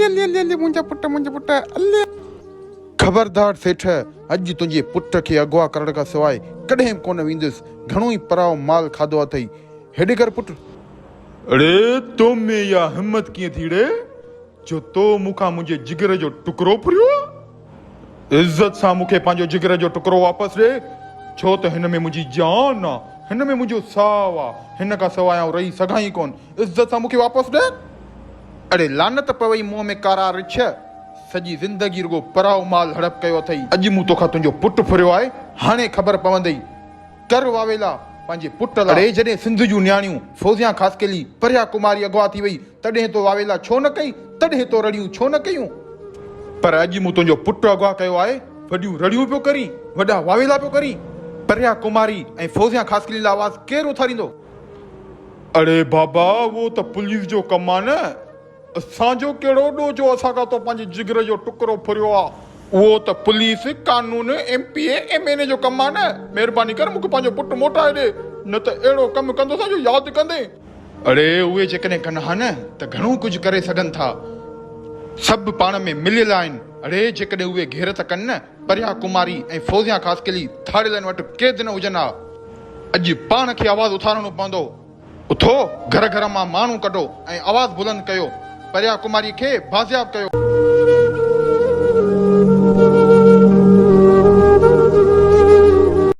علي علي علي علي منهنجا پٽ منهنجا پٽ علي. خبردار سيٺ، اڄ تنهنجي پٽ کي اغوا ڪرڻ کان سواء ڪڏهن به ڪونه ويندس، گهڻو ئي پرائو مال کاڌو اٿئي. هيڏي ڪر پٽ. اڙي تو ۾ اها همت ڪيئن ٿي ڙي جو تو مون کان منهنجي جگر جو ٽڪرو ڦريو آ؟ عزت سان مون کي پنهنجو جگر جو ٽڪرو واپس ڏي، ڇو ته هن ۾ منهنجي جان آ، هن ۾ منهنجو ساهه آ، هن کان سواء آئون رهي سگهان ئي ڪونه، عزت سان مون کي واپس ڏي. اڙي لعنت پوئي منهن ۾ ڪارا رڇ، سڄي زندگي رڳو پرائو مال هڙپ ڪيو اٿئي. اڄ مون توکان تنهنجو پٽ ڦريو آهي، هاڻي خبر پوندئي. ڪر واويلا پنهنجي پٽ لاء. اڙي جڏهن سنڌ جون نياڻيون فوزيان خاصخيلي، پريا ڪماري اغوا ٿي وئي، تڏهن تو واويلا ڇو نه ڪئي، تڏهن تو رڙيون ڇو نه ڪيون؟ پر اڄ مون تنهنجو پٽ اغوا ڪيو آهي، وڏيون رڙيون پيو ڪرين، وڏا واويلا پيو ڪرين. پريا ڪماري ۽ فوزيان خاصخيلي لاء آواز ڪير اٿاريندو؟ اڙي بابا اهو ته پوليس جو ڪم آ نه. اسان جو ڪهڙو ڏوهه جو اسان کان تو پنهنجي جگر جو ٽڪرو ڦريو آ. اهو ته پوليس، قانون، M P A, M N A جو ڪم آ نه. مهرباني ڪر مون کي پنهنجو پٽ موٽائي ڏي، نه ته اهڙو ڪم ڪندوسان جو ياد ڪندين. اڙي اهي جيڪڏهن ڪن ها نه ته گهڻو ڪجهه ڪري سگهن ٿا. سڀ پاڻ ۾ مليل آهن. اڙي جيڪڏهن اهي غيرت ڪن نه، پريا ڪماري ۽ فوزيان خاصخيلي ڌاڙيلن وٽ قيد نه هجن ها. اڄ پاڻ کي آواز اٿارڻو پوندو. اٿو، گهر گهر مان ماڻهو ڪڍو ۽ آواز بلند ڪيو، پريا ڪماري کي بازياب ڪيو.